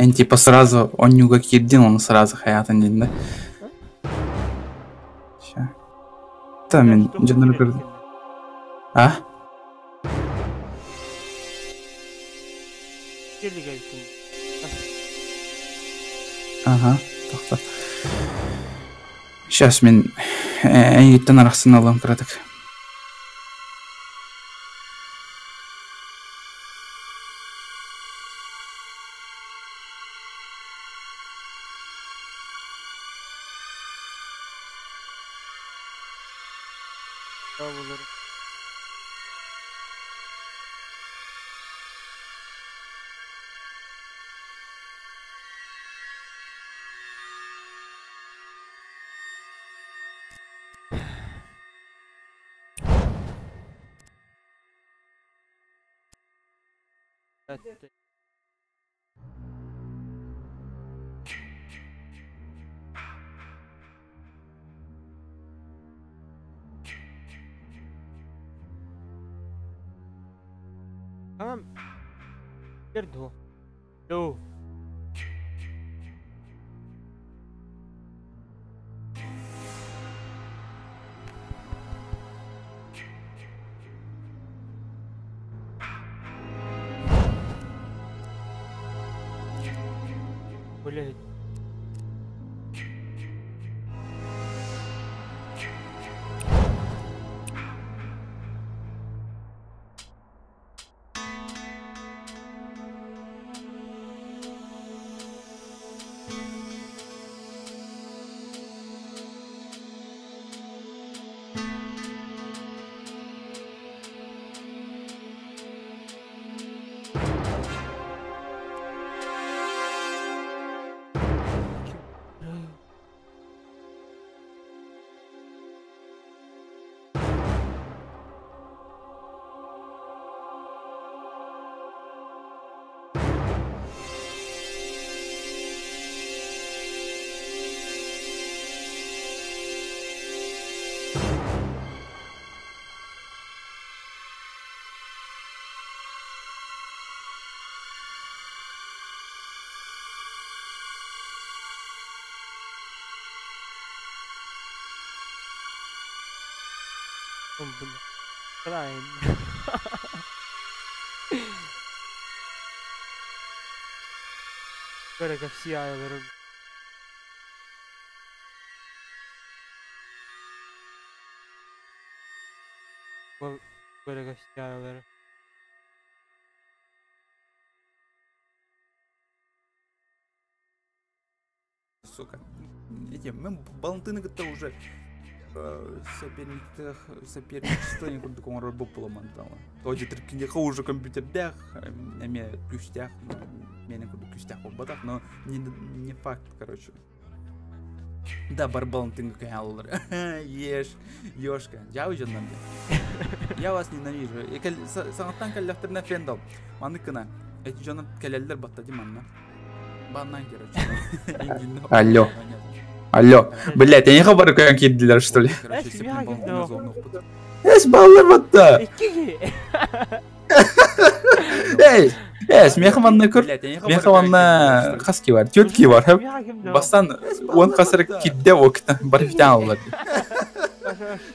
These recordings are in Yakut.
Эн типа сразу онньууга киирдин, оны сразу хаятын диэн да. Ща. Та мен дьоннору көрдүм. А? Ага, тохто. Сейчас мен эйиттен арахсын алам кыратык. Tamam. Дуу? Дуу. Блядь. Правильно. Guarda che sia vero. Guarda che sia vero. Сука. Эти, мы балантыны-то уже соперничество не курдук оҥорор боппуламантала. Тоҕо тиркинеха уже компьютердээх, эме күүстээх, мене курдук күүстээх буолбатах, но не, не факт, короче. Да, бар балантынга кыһаллар. Ешь, ёшка, дьау дьоннор. Я вас ненавижу. Саҥаттан кэллэхтэринэ фендал. Маннык гына. Эти дьонор кэлэллэр батта ди манна. Баннан, короче. Алло. Алло. Блять, они хабары көйөн киирдилэр, что ли? Эс баллар батта. Эй, эс, меха манна көр. Меха манна хаски бар, тетки бар. Бастан он хасыр кидде окта, барифтян аллар.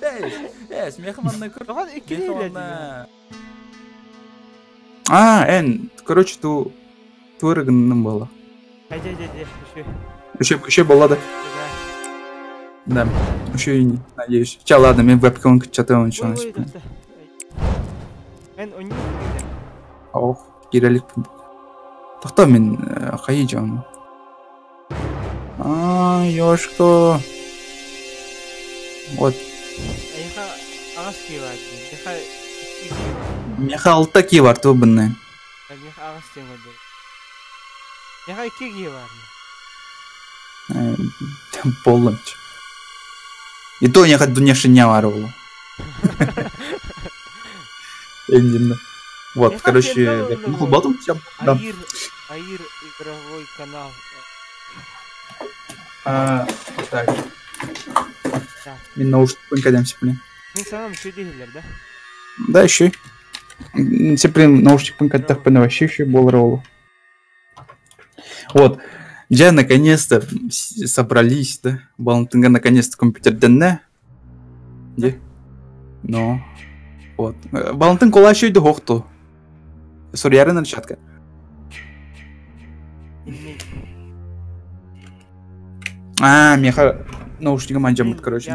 Эй, эс, меха манна көр. Меха манна... А, эн, короче, ту туырыгынным было. Еще, еще была, да? Да, еще и не, надеюсь. Ча, ладно, мен вебкам чатым ничего. Ох, кирелик. Тохто мен хайы жам. А, ёшко. Вот. Меха алта ки бар тубынны. Полностью. И то не хоть дуне не варвало. Вот, короче, ну, батл всем. Да. Аир игровой канал. А, так. Мен наушник кадемся, блин. Мен сам еще да? Да, еще. Сеприн наушник пынкаттах пына вообще еще бол роллу. Вот. Дьэ, наконец-то собрались, да? Балантынга наконец-то компьютердэннэ. Де? Ну. Вот. Балантын колашы үйді хоқту. Сурьяры нарчатка. А, меха наушника манжамыт, короче,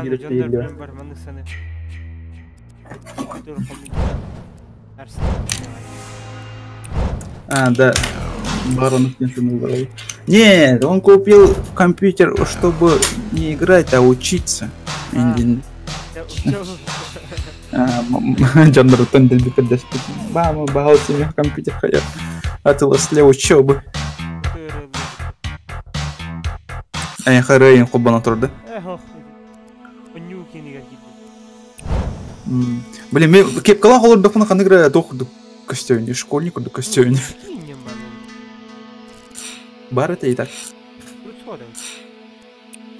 А, да. Баронов не. Нет, он купил компьютер, чтобы не играть, а учиться. Дьоннорутан дэлби Бама баҕал симэх компьютер хайа. Атылас для учебы. Ай харайын холбана турды. Блин, мен кепкала холордохпуна ханнык туох курдук көстөбүн, школьник курдук көстөбүн. Бар это и так.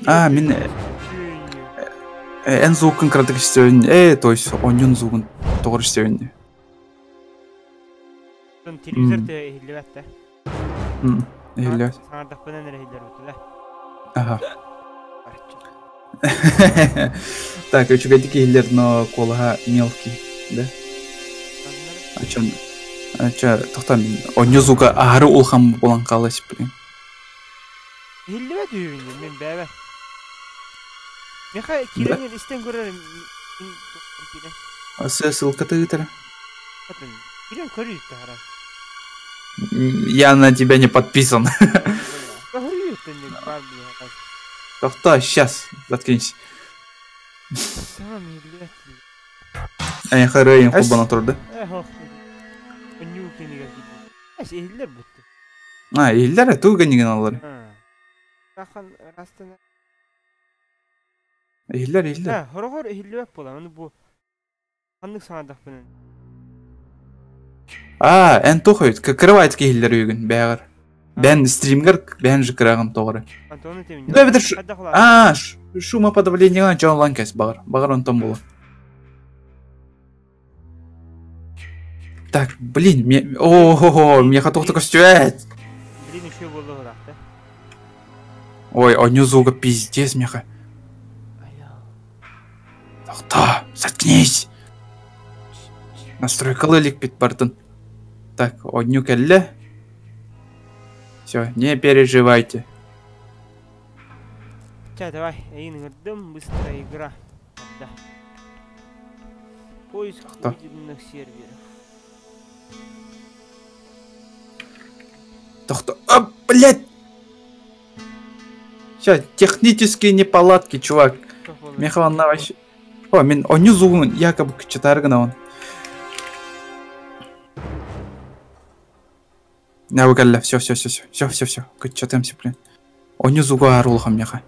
А, мен эн звукын кыратык истебин. То есть оньон звугун тоҕор истебин. Телевизор те иһиллибэт да. Иһиллибэт. Саҥардахпынан эрэ иһиллэр бутула. Ага. Так, үчүгэйдик иһиллэр, но куолаһа мелкий, да? А чё? А чё, тохтоо мин онньу звука аһары улахан буолан хаалла блин. Иһиллибэт үһүбүн мен бэбэ. Меха киирэн истэн көрөр киирэн. Ссылка ыытара. Киирэн көрүү тахара. Я на тебя не подписан. Тохтоо, сейчас, заткнись. Ай харайын холбана турды. А, иһиллэр туу гэнигин аллар. Иһиллэр, иһиллэр. Хорохор иһиллибэт буола. Аны бу ханнык саҥардахпынан. А, эн тухойт, кырывайт киһиллэр үйгүн бэҕэр. Бэн стримгер бэн же кырагын тоҕоры. Да битер А, шумоподавление Джон Ланкес бағыр. Бағыр онтон болу. Так, блин, мне... О-хо-хо, мне хотел только стюэт. Блин, еще было да? Ой, оню звука пиздец, меха. Тохто, заткнись. Настройкалы ликпит бардын. Так, оню келле. Все, не переживайте. Ча, давай, дым, быстрая игра. Да. Поиск выделенных серверов. Тохто, а, блядь! Сейчас, технические неполадки, чувак. Мехалан вообще... О, мен оню звугун якобы кычытаргына он. На все, все, все, все, все, все, все, кычытымся, блин. Оню звугу арулхам меха.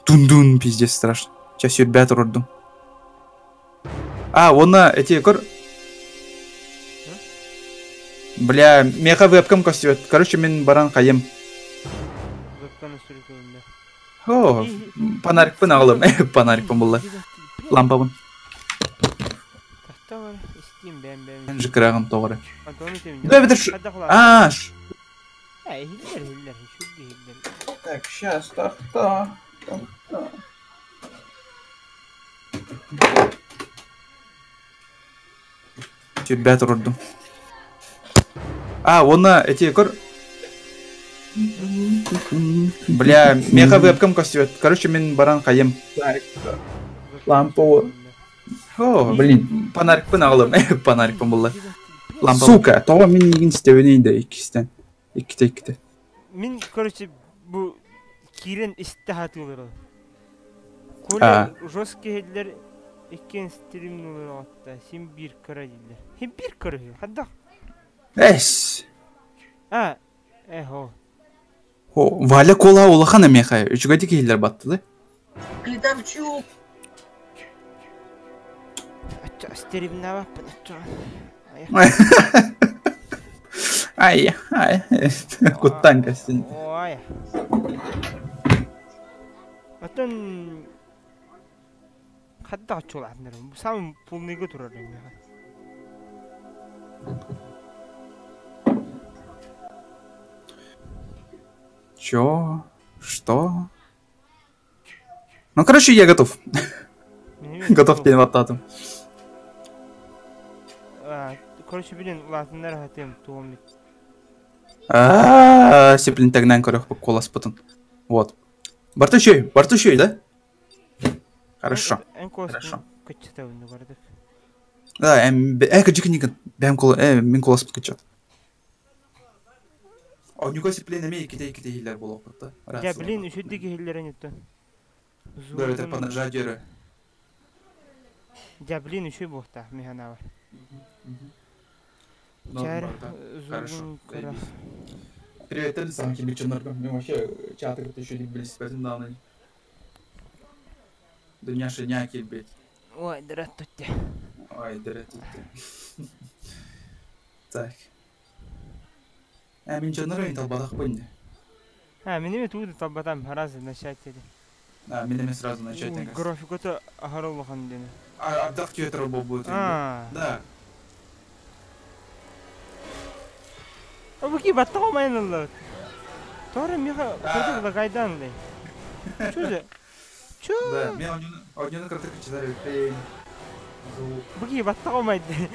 Дун-дун, пиздец, страшно. Сейчас ребята роддум. А, вон эти кор... Бля, меха вебкам костюет. Короче, мен баран хаем. О, фонарик пын ағылым. Фонарик пын болды. Лампабын. Же кырагын тоҕоры. Да, битер А, Так, сейчас, так, так, так. Ребята, роддум. А, вон эти кор... Бля, меха вебкам костюет. Короче, мен баран хаем. Лампа. О, блин, фонарик пын ағылым. Фонарик пын болды. Лампа. Сука, тоға мен егін істеуіне иккистен. Икките, икките. Мен, короче, бу кирен исте хатылыр. Коля жесткий хедлер иккен стримнулар атта. Син бир кыра дилер. Хим бир кыра, хадда. Эс. А, эхо. О, Валя кола улахан меха. Үчүгәди киһилер батты да. Клитавчук. Стримнава. Ай, ай. Куттан кастин. Ой. Атын хадда чулар. Сам полныйга турар меха. Чё? Что? Ну, короче, я готов. Готов переваттатым. Короче, блин, латыннар хатым туом. Аа, сеплин тагнан көрөх коласпытын. Вот. Бартышей, бартышей, да? Хорошо. Хорошо. Да, кыджик бэм кол, мин коласпыт кычат. О, нюка сеплин эме ките ките хиллер болопытта. Я, блин, үсүдди кихиллерин үттен. Да, это по нажатию. Я, блин, еще бухта, механава. Хорошо. Привет, это сам кибичонарга. Мен вообще чаты еще не билиспетин дааны. Дуняша ня килбет. Ой, здравствуйте. Ой, здравствуйте. Так. Ә, мин жонор ин талбадах бынне. А, мен эме тугу талбатам, раз начать деди. А, мен эме сразу начать. Графиката ахароллахан дени. А, абдах түйетер болбу. Да. Бу ки баттаҕа майныллар. Тора миха кырдык лагайдан лей. Чё же? Чё? Да, мен онюну кырдык читали пей. Бу ки баттаҕа майды.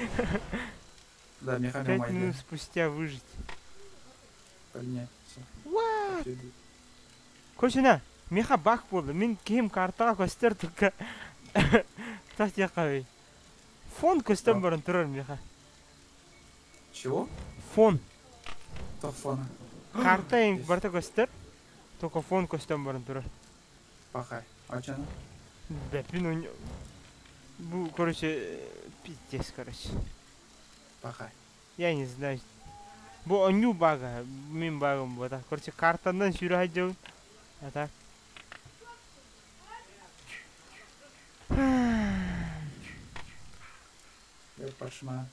Да, миха 5 минут спустя выжить. Поднять. What? Короче, на, миха бак болды. Мен кем картаға көстер только. Так я Фон көстен барын тұрар миха. Чего? Фон. Тоқ фона. Карта ең барта көстер. Только фон көстен барын тұрар. Пахай. Ачана? Бәпин он... Бу, короче, пиздец, короче. Пахай. Я не знаю. Бу оню бага, мен багым бу. Так, короче, картандан сүйрі хайжауын. А так. Я пошмат.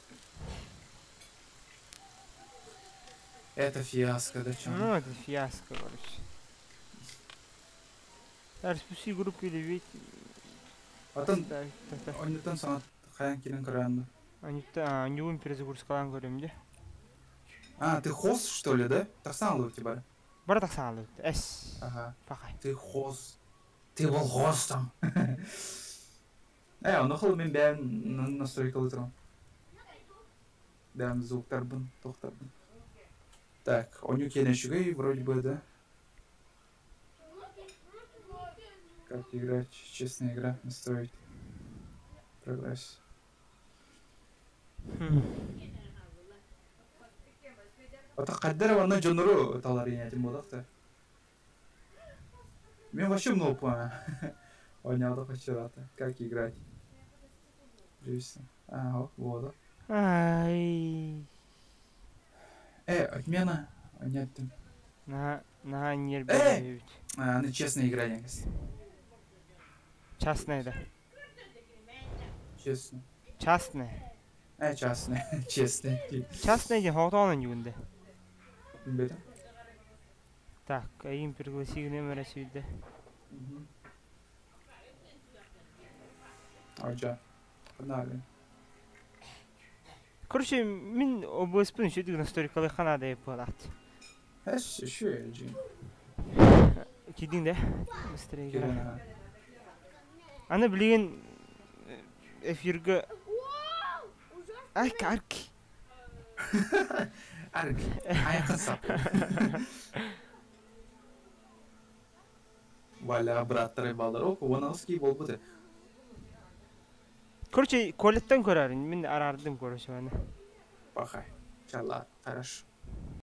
Это фиаско, да чё? Ну, это фиаско, короче. Распусти группу или ведь... Потом... Они там сам хаян килен каранды. Они там, они будем перезагрузкалан говорим, где? А, ты хост, что ли, да? Таксан у тебя? Бар таксан Эс. Ага. Пахай. Ты хост. Ты был хостом. Он охол мен бәм настройка утром. Бәм звуктарбын, тохтарбын. Так, оню кенешугей вроде бы, да? Как играть? Честная игра, настроить. Прогресс. Ата каддер ванна жонору талар ятим бодакта. Мен вообще много понял. Ойнадық вчера-то. Как играть? Ага, вот. Ай. Отмена. Нет. На, не А, ну честная игра, не Частная, да. Честно. Частная. Частная. Честная. Частная, где хотона не унде. Бета. Так, а им пригласи номер сюда. Ача. Погнали. Короче, мин ОБСП-ны сөйдік настройкалы ханада епалат. Эс, еще джин. Кидин да? Быстрее игра. Аны билген эфирге Арк, арк. Арк. Айқын сап. Валя, браттар балдар. О, оналский болбуты. Короче, колеттен көрәрін, мен арардым, короче, аны. Пахай. Чала, хорошо.